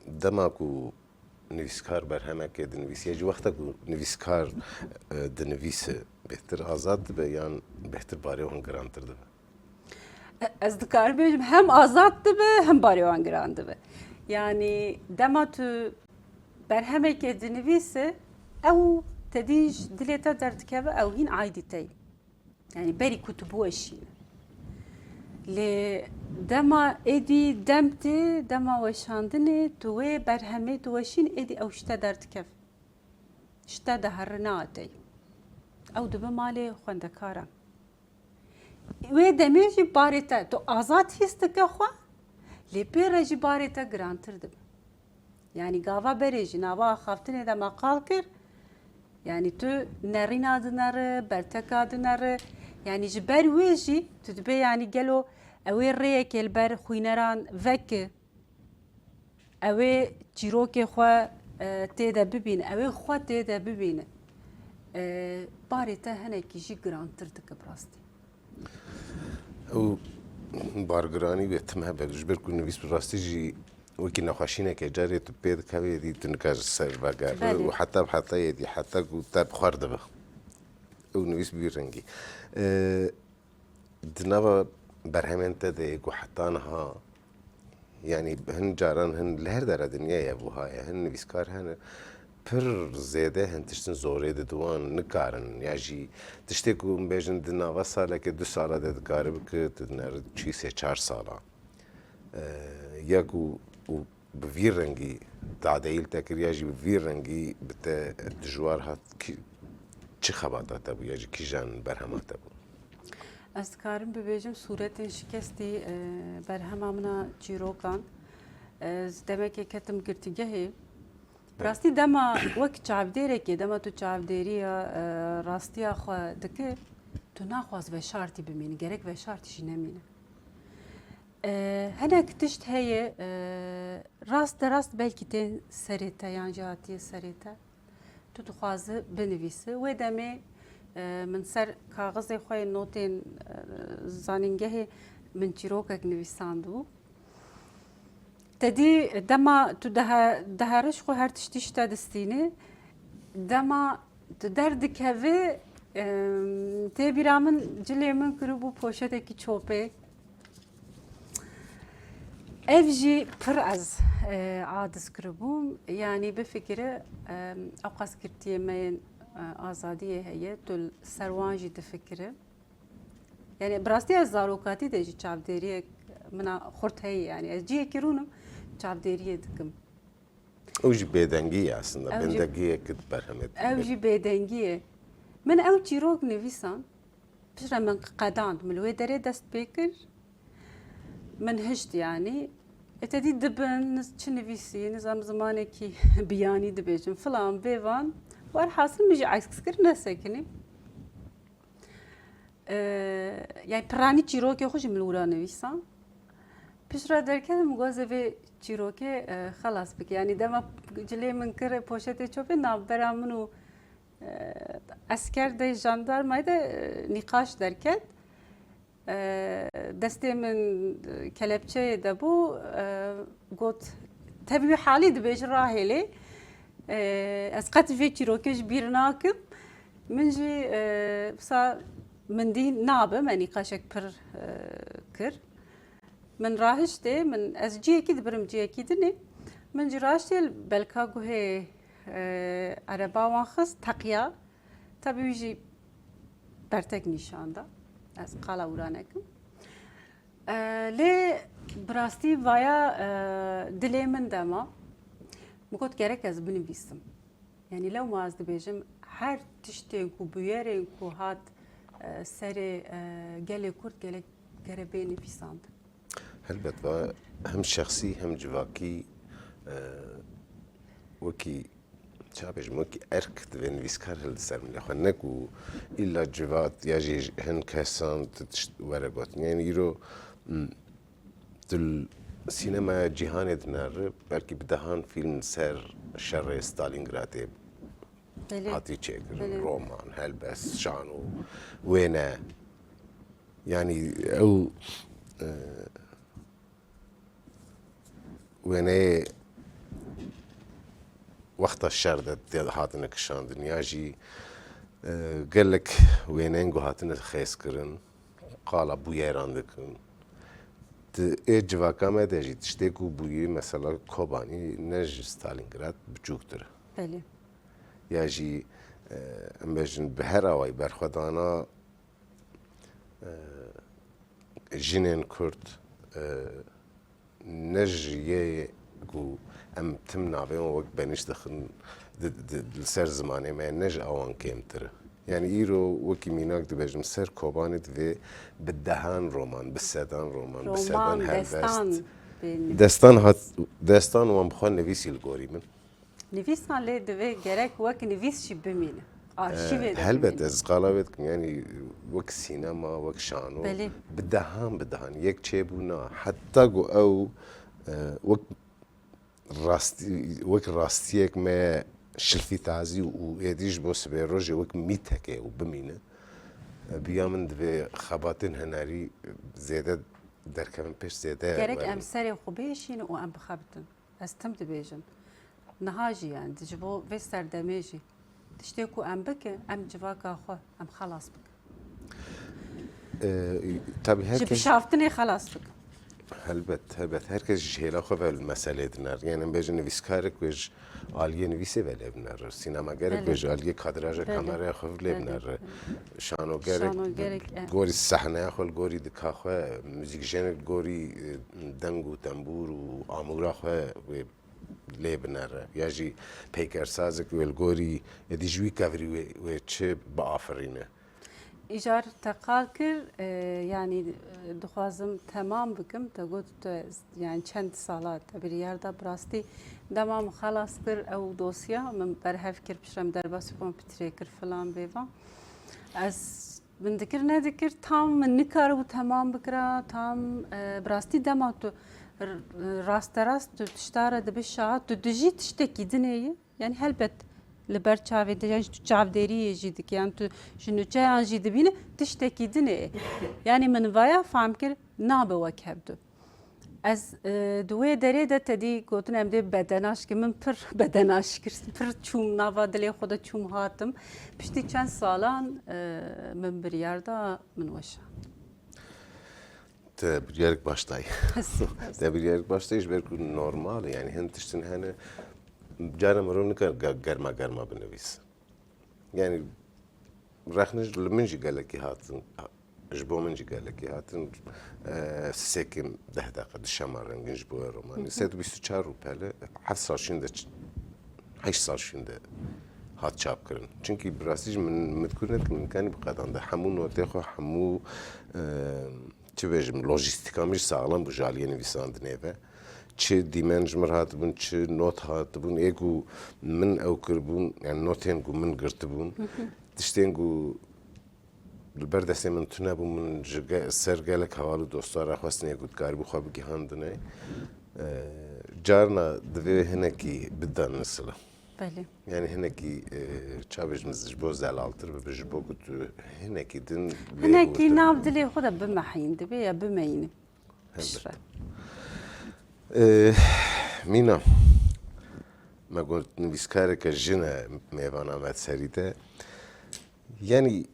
dema ku nivîskar berhemekê dinivîse, ji wexta ku nivîskar, e, dinivîse, bêhtir azad dibe yan bêhtir barê wan girantir dibe? E, ez dikarim bêjim, hem azad dibe, hem barê wan giran dibe. Yanî dema tu berhemekê dinivîse, ew tedî ji dilê te derdikeve, ew hîn aydî te ye. Yani berî ku tu biweşîne. Lê dema êdî dem tê, dema weşandinê, tu wê berhemê tu weşîn, êdî ew ji te derdikeve. Ji te dihere, ne a te ye. Ew dibe malê xwendekaran. Wê demê jî barê te, tu azad hîs dike xwe, lê pê re jî barê te girantir dibe. Yanî gava berê jî nava axaftinê de me qal kir, yanî tu nerîna dinere, berteka dinere, yanî ji ber wê jî tu dibê, yanî gelo ew ê rêyekê li ber xwîneran veke, ew ê çîrokê xwe, e, tê de bibîne, ew ê xwe tê de bibîne, e, barê te hinekî jî girantir dike bi rastî. Ew bargiranî wê tim hebe, ji ber ku nivîs bi rastî jî wekî nexweşîneke carê tu pê dikevê dî, tu nikare ser vegere. Belê. Û heta bi heta yê dî, heta ku te bi xwe re dibe. Ew nivîs bi vî rengî. E, di nava berhemên te de yê ku heta niha, yanî hin caran hin li her dera dinyayê ev wiha ye, hin nivîskar hene, pir zêde hin tiştin zorê didin wan, nikarin, ya jî tiştê ku em bêjin di nava saleke du sala de dikare bike, tu dinere çûyî sê çar sala. E, ya ku û bi vî rengî tadeyî li te kir ya jî bi vî rengî bi te dijwar hat, kî, çi xebata te bû ya jî kîjan berhema te bû? Ez dikarim bibêjim sûretên şikestî, e, berhema min a çîrokan. Ez demekê ketim girtîgehê. Bi rastî dema wek çavdêrekê, dema tu çavdêriya, e, rastiya xwe dike, tu naxwaz veşartî bimînî, gerek veşartî jî nemîne. E, hinek tişt heye, e, rast de rast belkî tên serê te yan jî hatiye serê te. Tu dixwazi binivîsi. Wê demê, e, min ser kaxizê xwe yê notên, e, zanîngehê min çîrokek nivîsandibû. Te dî dema tu dihe-, diheriş xwe her tiştî ji te distîne. Dema tu derdikevî, em, tê bîra min cilê min kiribû poşetekî çopê. Ev jî pir ez, e, aciz kiribûm. Yanî bifikire, em, ewqas girtiyê me yên, e, azadiyê heye, tu li ser wan jî difikire. Yani bi rastî ez zarokatî de jî çavdêriyek min a xurt heye, yani ez cihekî rûnim çavdêriyê dikim. Ew jî bêdengî ye aslında, Ew jî bêdengiyek di berhemê de. Ew jî bêdengî ye. Min ew çîrok nivîsan, piştre min qedand, min li wê derê dest pê kir, min hişt yani. E te dî dibin, niz-, çi nivîsî, nizam zimanekî biyanî dibêjin, filan, bêvan. Werhasil min jî aks kir, nesekinî. E, yani piranî çîrokê xwe jî min wira nivîsan. Piştre derketim, goze vê çîrokê, e, xelas bike. Yani dema cilê min kir poşetê çopê, navbera min û, e, esker de jandarmayê de, e, nîqaş derket. E, destê min, e, kelepçeyê de bû, e, got, "Tevî wî halî dibêje rahêlê." E, ez qet vê çîrokê ji bîr nakim. Min jî, e, wisa min dî nabe, me nîqaşek pir, e, kir. Min rahiştê, min, ez ciyekî dibirim, ciyekî dinê. Min jî rahiştê li belka guhê, e, ereba wan xist, teqiya. Tabi wî jî bertek nîşan da. Ez qala wira nekim. E, lê bi rastî vaya, e, dilê min de ma. Min got gerek ez binivîsim. Yani lewma ez dibêjim, her tiştên ku, bûyerên ku hat, e, serê, e, gelê Kurd, gelek gere bê nivîsandin. Helbet va hem şexsî hem civakî, e, wekî, ça bêjim, wekî erk divê nivîskar hildi ser milê xwe. Ne ku îlla civat ya jî hin kesan tu tişt were gotin. Yani îro, m, tu li sînemaya cîhanê dineri, belkî bi dehan fîlm ser şerê Stalingradê Belê. Hatî çêkirin, Belê. Roman, helbest, şano, wêne. Yani ew, e, wêneyê wexta şer de tê hatine kişandin ya jî, e, gelek wêneyên ku hatine xêzkirin, qala bûyeran dikin. Di ê civaka me de jî tiştê ku bûyî, mesela Kobanî ne ji Stalingrad biçûktir e. Belê. Ya jî, e, em bêjin bi her awayî berxwedana, e, jinên Kurd, e, ne ji yê ku em tim navê wan wek benîş dixin di, di, li ser zimanê me, ne ji ewan kêmtir e. Yani îro wekî mînak dibêjim, ser Kobanê divê bi dehan roman, bi sedan roman, bi sedan Roman, helbest. Destan bê nivîs. Destan hat, destan wan bi xwe nivîsî li gorî min. Nivîsan lê divê gerek wek nivîs jî bimîne. Arşîvê de Helbet, bimîne. Ez qala wê dikim, yani wek sînema, wek şano, Belê. Bi dehan, bi dehan. Yek çêbûna, heta ku ew, e, wek rastî, wek rastiyek me şilfî tazî û êdî ji bo sibê rojê wek mîtekê û bimîne. E, biya min divê xebatên hunerî zêde derkevin pêş, zêde Gerek werin. Em serê xwe bêşînin û em bixebitin. Ez tim dibêjim. Niha jî yani, ji bo vê serdemê jî. Tiştê ku em bikin, em civaka xwe, em xelas bikin. Ee, tabii Ji herkes bişaftinê xelas bikin. Helbet, helbet. Herkes ji hêla xwe ve li meselê diner. Yani em bêjin nivîskarek wê ji aliyê nivîsê ve lê binere. Sînemagerek Belê. Wê ji aliyê kadraja Belê. Kameraya xwe ve lê Belê. Binere. Şanogerek Şanogerek, e. Gorî sehneya xwe, li gorî dika xwe, muzîkjenek gorî, e, deng û tembûr û amûra xwe wê lê binere. Ya jî peykersazek wê li gorî êdî ji wî kevirî wê, wê çi biafirîne. Îcar te qal kir, e, yanî, e, dixwazim temam bikim. Te got tu, yani çend sala te biryar da, bi rastî dema min xelas kir ew dosya, min berhev kir, piştre min derbasî kompîterê kir filan bêvan. Ez Min dikir nedikir, tam min nikaribû temam bikira, tam, e, bi rastî dema tu r-, rasterast tu tişta re dibi şaha, tu dijî tiştekî dinê yî. Yani helbet li ber çavê de, yani tu çavdêriyê jî dikî, yani tu ji nûçeyan jî dibîne, tiştekî dinê. Yani min vaya fam kir, nabe wek hevdu. Ez, e, di wê derê de te dî gotin em dê bedenaş kir. Min pir bedenaş kir. Pir çûm nava dilê xwe de çûm hatim. Piştî çend salan, e, min biryar da min weşa. Te biryarek baş dayî. Te biryarek baş dayî ji ber ku normal e. Yani hin tiştin hene cara mirov nikar ge-, germa germa binivîs. Yani rexne ji, li min jî gelekî hatin, ji bo min jî gelekî hatin, e, sê kêm deh deqe dişema rengin ji bo wê romanî. Hı hı. Sed bîst û çar rûpele, heft sal şûnde ç-, heşt sal şûnde hat çap kirin. Çunkî bi rastî jî min, min dikur ne min kanî bi qedan de hemû notê xwe, hemû, e, çi bêjim, lojîstîka min jî saxlem bû ji aliyê nivîsandinê ve. Çi dîmen ji min hatibûn, çi not hatibûn, ê ku min ew kiribûn, yani notên ku min girtibûn, Hı hı. tiştên ku li ber destê min tune bûn, min ji ge-, ser gelek heval û dostan re xwestin, ê ku dikaribû xwe bigihandinê. E, carna divê hinekî bidan nisile. Belê. Yani hinekî, e, çavêj min ji bo zelaltir bibe, ji bo ku tu hinekî din lê Hinekî hûrtir. Nav dilê xwe de bimehîn, divê ya bimeyînim. Helbet. Piştre. Ee, Mîna, me got nivîskareke jin e mêvana me serî de. Yanî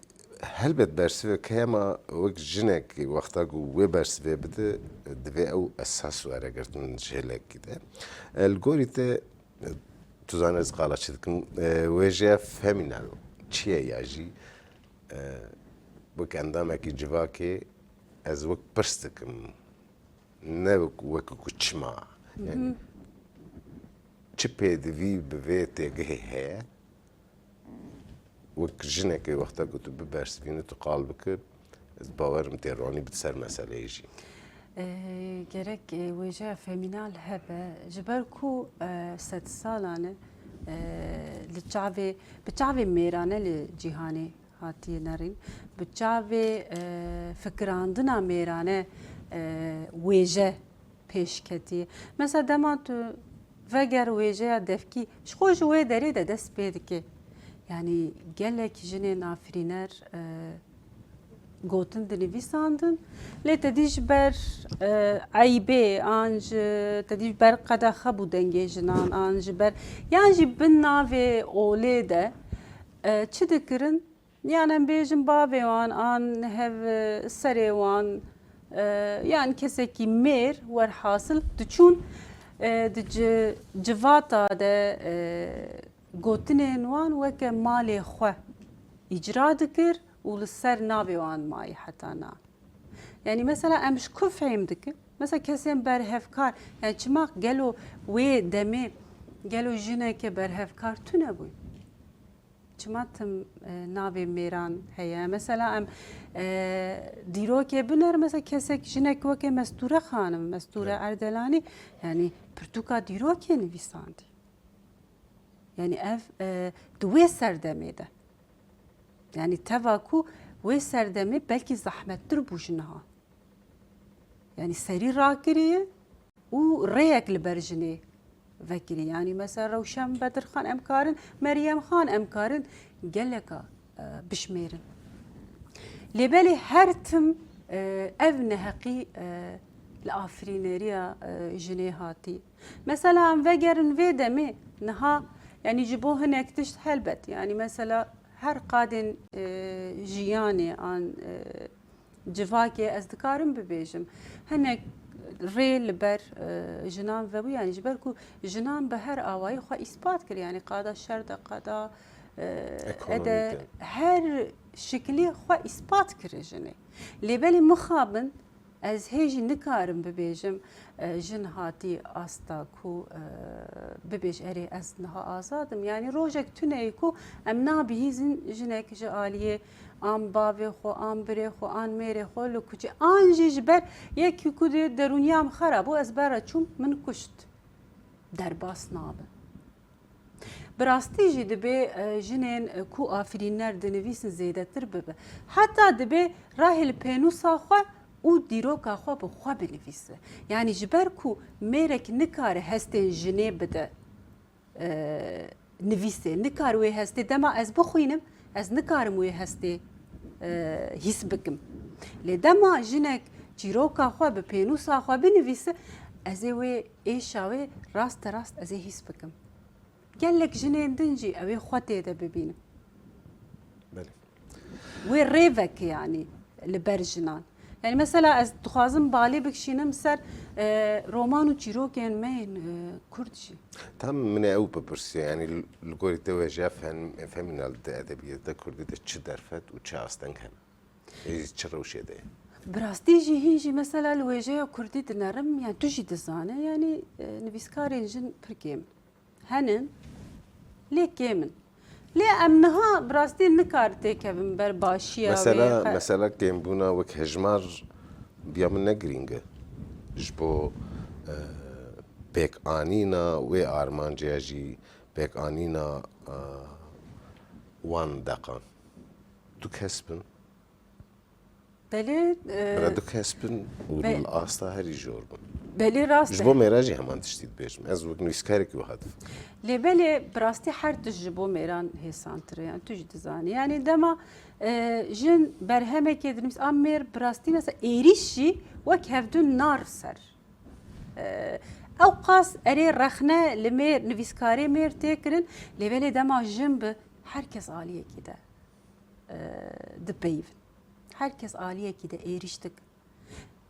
helbet bersivek heye, ma wek jinek wexta ku wê bersivê bide, divê ew esas were girtin ji hilekî de. E, li gorî te, e, tu zanî ez qala çi dikim, e, wêjeya feminal çi ye ya jî, e, wek endamekî civakê ez wek pirs dikim. Ne wek, wek ku çima. Yani, Mhm. çi pêdivî bi vê têgihê heye? Wek jinekê wexta ku tu bibersivînî, tu qal bikî, ez bawerim tê ronî bi ser meseleyê jî. Ee, gerek, e, wêjeya feminal hebe, ji ber ku, e, sedsalan e, e, li çavê, bi çavê mêrane li cîhanê hatiye nerîn, bi çavê, e, fikirandina mêrane, e, wêje pêş ketiye. Mesela dema tu veger wêjeya devkî, ji xwe ji wê derê de dest pê dike. Yanî gelek jinên afirîner, e, gotin dinivîsandin, lê te dî ji ber, e, eybê, an ji, te dî ji ber qedexe bû dengê jinan, an ji ber, yan jî bin navê olê de, e, çi dikirin? Yan em bêjin bavê wan an hev, e, serê wan, e, yan kesekî mêr werhasil diçûn, e, di ci-, civata de, e, gotinên wan weke malê xwe îcra dikir û li ser navê wan mayî heta na. Yanî mesela em ji ku fehm dikin? Mesela kesên berhevkar, yani çima gelo wê demê gelo jineke berhevkar tune bû? Çima tim, e, navê mêran heye? Mesela em, e, dîrokê binêr, mesela kesek, jinek weke Mestûre Xanim, Mestûre Evet. Erdelanî, yani pirtûka dîrokê nivîsandî. Yani ev, e, di wê serdemê de. Yani teva ku wê serdemê belkî zehmettir bû ji niha. Yani serî rakiriye û rêyek li ber jinê vekirî. Yanî mesela Rewşen Bedirxan em karin, Meryem Xan em karin geleka, e, bişmêrin. Lê belê her tim, e, ev neheqî, e, li afirîneriya, e, jinê hatî. Mesela em vegerin vê demê niha, yanî ji bo hinek tişt helbet, yanî mesela her qadên, e, jiyanê an, e, civakê ez dikarim bibêjim. Hinek rê li ber, e, jinan vebû, yanî ji ber ku jinan bi her awayî xwe îspat kir, yanî qada şer de, qada, e, Ekonomî ede, de. Her şiklî xwe îspat kir jinê. Lê belê mixabin ez hê jî nikarim bibêjim, e, jin hatî asta ku, e, bibêj erê ez niha azad im. Yanî rojek tune ye ku em nabihîzin jinek ji aliyê an bavê xwe, an birê xwe, an mêrê xwe li kuçê, an jî ji ber yekî ku dê derûniya em xera bû, ez bera çûm, min kuşt. Derbas nabe. Bi rastî jî dibê, e, jinên, e, ku afirîner dinivîsin zêdetir bibe. Heta dibê rahê li pênûsa xwe û dîroka xwe bi xwe binivîse. Yanî ji ber ku mêrek nikare hestên jinê bide, e, nivîsê, nikare wê hestê, dema ez bixwînim, ez nikarim wê hestê, e, hîs bikim. Lê dema jinek çîroka xwe bi pênûsa xwe binivîse, ez ê wê êşa wê raste rast ez ê hîs bikim. Gelek jinên din jî ew ê xwe tê de bibînin. Belê. Wê rê veke, yanî li ber jinan. Yanî mesela ez dixwazim balê bikişînim ser, e, roman û çîrokên me yên, e, kurd jî. Tam min ê ew bipirsiya, yanî li, li gorî te wêjeya fen-, femînal di edebiyata kurdî de çi derfet û çi asteng hene? Ê çi rewşê de ye? Bi rastî jî hîn jî mesela li wêjeya kurdî dinerim, yanî tu jî dizane, yanî, e, nivîskarên jin pir kêm in. Henin, lê kêm in. Lê em niha bi rastî nikar têkevin ber başiya wê. Mesela, mesela kêmbûna wek hejmar biya min ne girîng e. Ji bo, e, pêkanîna wê armancê ya jî pêkanîna, e, wan deqan. Du kes bin. Belê, e, Bira du kes bin û be- li asta herî jor bin. Belê rast e. Ji bo mêra jî heman tiştî dibêjim. Ez wek nivîskarekî wiha difikirim. Lê belê bi rastî her tişt ji bo mêran hêsantir e. Yani tu jî dizanî. Yani dema, e, jin berhemekê dinivîs a mêr bi rastî mesela êrîş jî wek hevdû nar ser. E, ew qas erê rexne li mêr, nivîskarê mêr tê kirin. Lê belê dema jin bi her kes aliyekî de e, dipeyivin. Her kes aliyekî de êrîş dikin.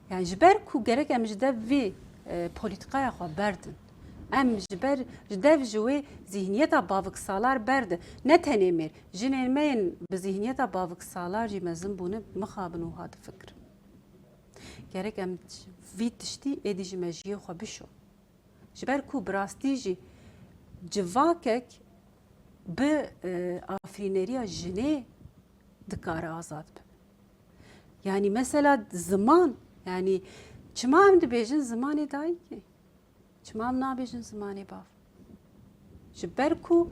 Yani ji ber ku gerek em ji dev vê, e, polîtîkaya xwe berdin. Em ji ber, ji dev ji wê zîhniyeta baviksalar berdin. Ne tenê mêr, jinên me yên bi zîhniyeta baviksalar jî mezin bûne, mixabin wiha difikirin. Gerek em vî tiştî êdî ji mejiyê xwe bişo. Ji ber ku bi rastî jî civakek bi, e, afirîneriya jinê dikare azad bibe. Yanî mesela ziman, yanî çima em dibêjin zimanê dayikê? Çima em nabêjin zimanê bav? Ji ber ku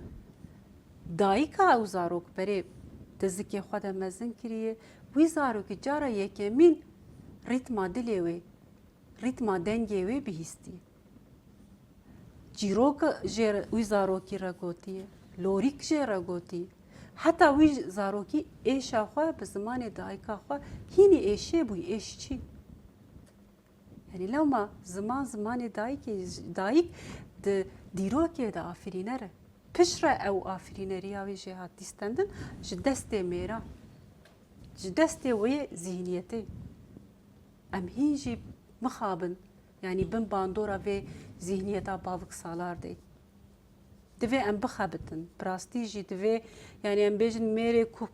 dayika ew zarok berê di zikê xwe de mezin kiriye, wî zarokî cara yekemîn rîtma dilê wê, rîtma dengê wê bihîstiye. Çîrok jê re, wî zarokî re gotiye, lorîk jê re gotiye. Heta wî zarokî êşa xwe bi zimanê dayika xwe hînî êşê bûyî, êş çi? Yanî lewma ziman zimanê dayikê, dayik di dîrokê de afirîner e. Piştre ew afirîneriya wê jê hat dîstendin ji destê mêran, ji destê wê zîhniyetê. Em hîn jî mixabin, yanî bin bandora vê zîhniyeta baviksalar de. Divê em bixebitin. Bi rastî jî divê, yanî em bêjin mêrê ku,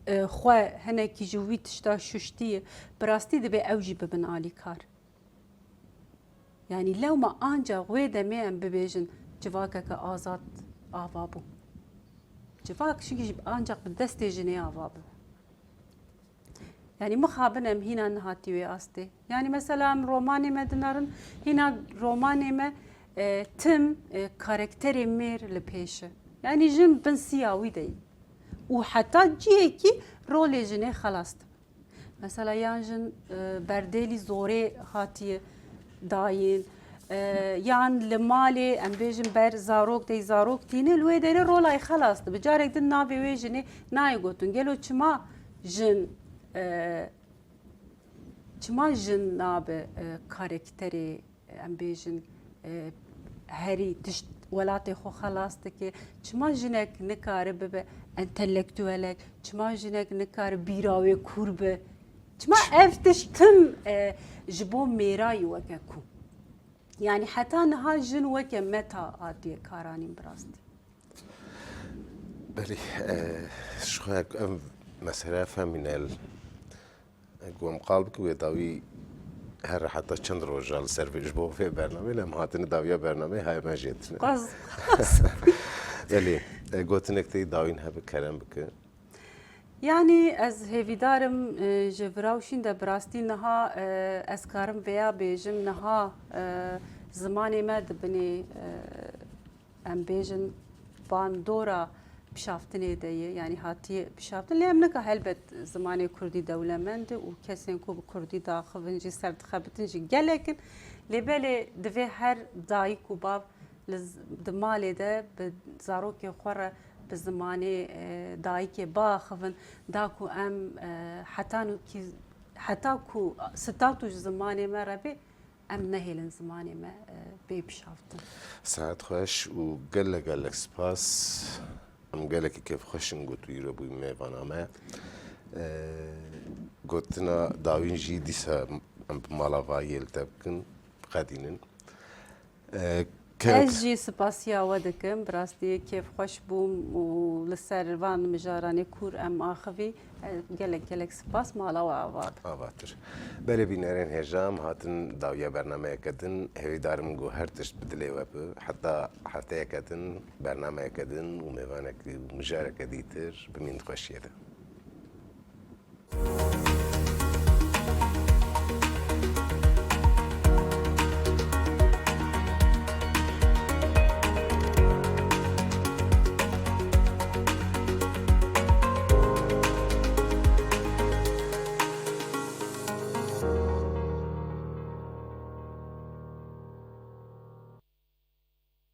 e, xwe hinekî ji wî tişta şuştiye, bi rastî divê ew jî bibin alîkar. Yanî lewma ancax wê demê em bibêjin civakeke azad ava bû. Civak çinkî jî ancax bi destê jinê ava bibe. Yanî mixabin em hîna nehatî wê astê. Yanî mesela em romanê me dinerin, hîna romanê me, e, tim, e, karakterê mêr li pêş e. Yanî jin bin siya wî de ye. Û heta cihekî rolê jinê xelas dibe. Mesela yan jin, e, berdêlî zorê hatiye dayîn, e, yan li malê, em bêjin ber zarok dey, zarok tîne, li wê derê rolayê xelas dibe. Carek din navê wê jinê nayê gotin. Gelo çima jin, e, çima jin nabe, e, karakterê, em bêjin, e, herî tişt welatê xwe xelas dike? Çima jinek nikare bibe entelektuelek? Çima jinek nikare bîra wê kûr be? Çima ev tişt tim, e, ji bo mêra yî weke ku? Yanî heta niha jin weke meta hatiye karanîn bi rastî. Belê, e, ji xwe ev mesele femînel, e, ku em qal bikin wê dawî her heta çend roja li ser vê, ji bo vê bernameyê, lê em hatine dawiya bernameyê, haye me jê tine. Qaz. Belê, e, gotinek te dawîn hebe kerem bike. Yanî ez hêvîdar im, e, ji vira û şîn de bi rastî niha, e, ez karim vêya bêjim, niha, e, zimanê me di binê, e, em bêjin bandora pişaftinê de ye, yanî hatiye pişaftin. Lê em nika helbet zimanê kurdî dewlemend e û kesên ku bi kurdî daxivin jî serdixebitin jî gelek in. Lê belê divê her dayik û bav li z-, di malê de bi zarokê xwe re bi zimanê, e, dayikê biaxivin, da ku em, e, heta nûkî, heta ku statû ji zimanê me re bê, em nehêlin zimanê me, e, bê pişaftin. Saet xweş û gelek gelek spas. Em gelekî kêfxweş in ku tu îro bûyî mêvana me. E, gotina dawîn jî dîsa em bi mala vayê li te bikin, biqedînin. E, kek- Ez jî spasiya we dikim. Bi rastî kêfxweş bûm û li ser van mijaranê kûr em axivî. E, gelek gelek spas, mala we ava be. Avatir. Belê bînerên hêja, em hatin dawiya bernameyeke din. Hêvîdar im ku her tişt bi dilê we bi. Heta hefteyeke din, bernameyeke din û mêvanekî û mijareke dîtir bimînin di xweşiyê de.